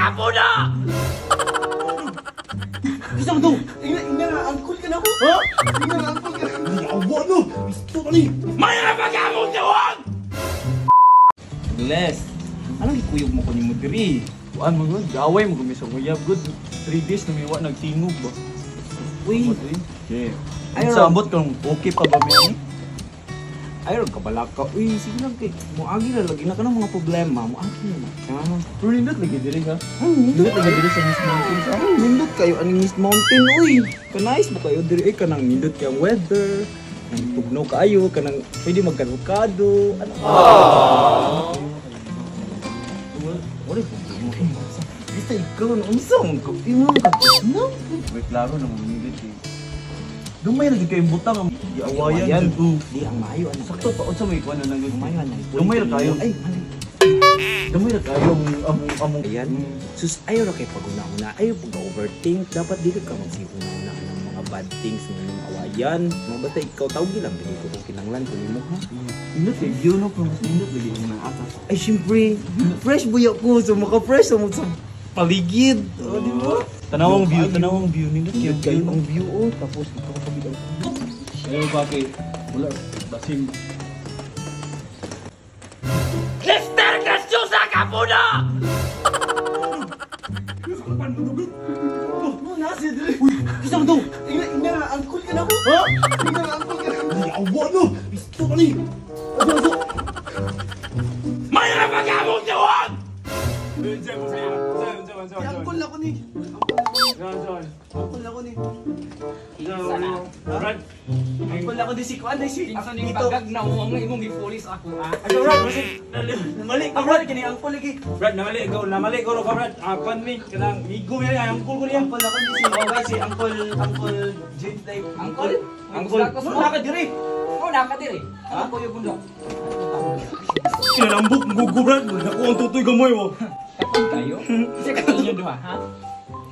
ka puno! Isa mo to! Ina, ina, angkol ka na ako! Ha? Ina, angkol ka na ako! Yawa no! Gusto ka ni! May napagamot niwang! Bless. Anong gikuyog mo ko nimo diri? Kuan mo good, gaway mo gumi sa uyab good. 3 days na miwa nagtingog ba? Uy, Okay. Ay, Sa ambot kung okay pa ba mi? Ay ron kabalaka. Uy, sige lang kay moagi ra lagi na kanang mga problema, moagi na ka. Pero nindot lagi diri ha. Ay, Nindot lagi diri sa Miss Mountain sa. Ay, nindot kayo aning Miss Mountain uy. Kanais mo kayo diri ay kanang nindot kay ang weather. Nang tugnaw kaayo kanang pwede magkadukado. Ano? Wala Wala problema. Basta ikaw na unsa man ka? Imo ka. No. Wait, klaro na mo nindot kay. Dumay ra jud kay butang ang giawayan Giawayan. jud. Oh. Di ang maayo ano. Sakto pa unsa may kuan na lang Ang maayo ano. Dumay ra kayo. Ay, mali. Dumay ra kayo ang among among Ayan. Sus, ayaw ra kay paguna-una. Ayaw pag-overthink. Dapat dili ka magsihuna-una ng mga bad things ng inyong awayan. Mga basta ikaw tawag lang. Dili ko kung kinanglan kung imo ha. Nindot kay view no, pero mas nindot lagi ang mga atas. Ay, syempre. Fresh buya ko. So, maka-fresh sa sa paligid. O, di ba? Tanawang view, tanawang view nindot kay Cute kayo ang view, oh. Tapos, ikaw pagid ang Ayaw ba kay wala basin. Lester Graciosa ka puno! Isa mo to! Ina, ina, angkol ka na ako. Ha? Ina, angkol ka na ako. Yawa no! Gusto ka ni! Aso, aso! May napagamot niwang! Angkol na ko ni. Angkol na ko ni. Angkol na ko di si Kuan, di si Kinsa ning Dito. bagag na mo ang imong gipulis ako ah. Aso, Brad! Namali, Brad, kini angkol lagi. Brad, namali ikaw, namali ikaw ka, Brad. Ah, kwan mi, kanang migo mi, ay, angkol ko niya. Angkol ako ni si okay, si Angkol, Angkol James type. Angkol? Angkol. Angkol. Mo naka diri. Mo naka diri. Ano ko yung bundok? Kinalambok, gugo, Brad. Naku, ang tutoy gamay mo. Katol kayo? Kasi katol niyo duha, ha?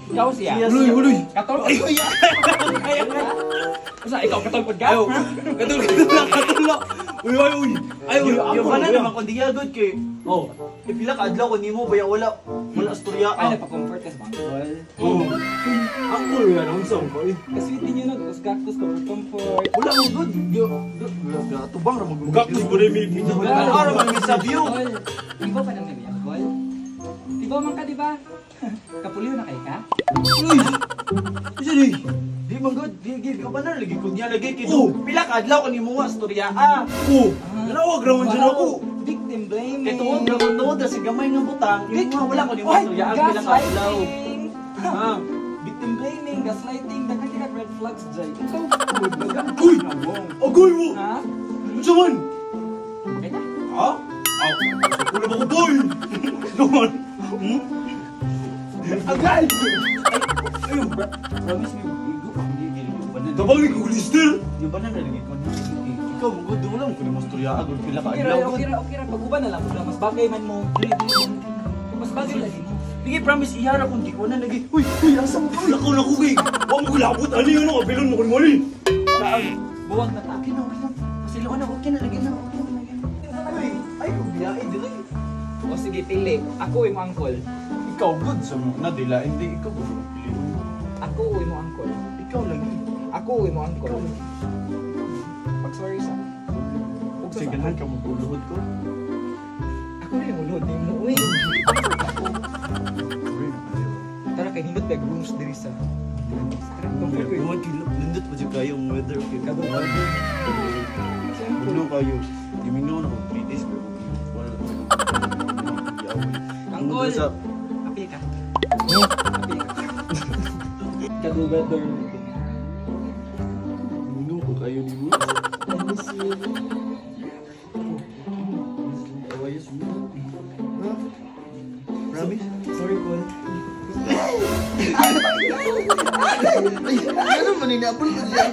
Ikaw siya. Uloy, uloy. Katol. Ay, ay, ay, ay. Usa ikaw katol pud ka? Ayaw, katol, katol lang, katol lang. Uy, ay, uy. Ay, uy, Yung angkol, kanan uy. naman kundi ya good kay. Oh. Eh, pila ka adlaw ko nimo baya wala wala istorya. Ay, nagpa-comfort ka sa angkol. Oh. Angkol yan, ang song ko. eh. Kasweet ninyo no, tapos cactus comfort comfort. Wala mo good. Tubang ra mo. Gaktos po rin, may Wala ra man mi sa view. Angkol. Iba pa nang nami angkol. Iba man ka di ba? Kapuliw na kay ka? Uy! Isa ni! Di man good, di di ka ba na lagi kung niya lagi kay Oh. pila ka adlaw ko nimo nga istorya ah. Oh! Nanawag raman dyan ako! Victim blaming. Kay tuod ra man tuod ra sa gamay nga butang, imo nga wala ko nimo istorya ang pila ka adlaw. Gaslighting! Ha. Victim blaming, gaslighting, daghan ka red flags dyan. Ikaw, Uy! Agoy mo! Ha? Unsa man? Okay na? Ha? Aw! Wala ba ko, boy? Naman! Hmm? Agay! Ay, promise me, igo pa kung gigil yung banan. Tabangin ko, Lister! Yung banan na lagi ko. Ikaw, mong good, wala mo kung istorya agad pila ka Okay ra, adlaw. okay ra, okay ra. Pag-uban na lang, mas bagay man mo. Mas bagay lagi mo. Sige, promise, ihara kung di ko na lagi. Uy! Uy! Asa mo? Lakaw na ko, kay! Wa mo kulabot! Ano yun? Ano? Kabilon mo ko ni Saan? Buwag na ta. Okay na, okay na. Pasilo na, okay na, lagi na, okay na, lagi na. Uy, ay, kung biyahe, dili. O sige, pili. Ako imo angkol. Ikaw, good sa mga nadila. Hindi, ikaw good. Ako imo angkol. Ikaw lagi. Ako imo angkol. Pag sorry sa. Ug sa Kasi ganun ka maguluhod ko. Ako rin yung ulod nimo, uy. Tara kay hindot bag rooms diri sa. Tara, comfort ko. Buwan kilo, nindot pa dyan kayo ang weather. Okay, Kadto. Ano kayo? Gimingaw na kung 3 days pero wala na tayo. Angkol. Sa Apil ka. Apil ka. Kado weather. Gimingaw ko kayo ni mo. I miss you. Awayas mo. Promise? Sorry, Col. Ay, ano man, inaabol ko siya.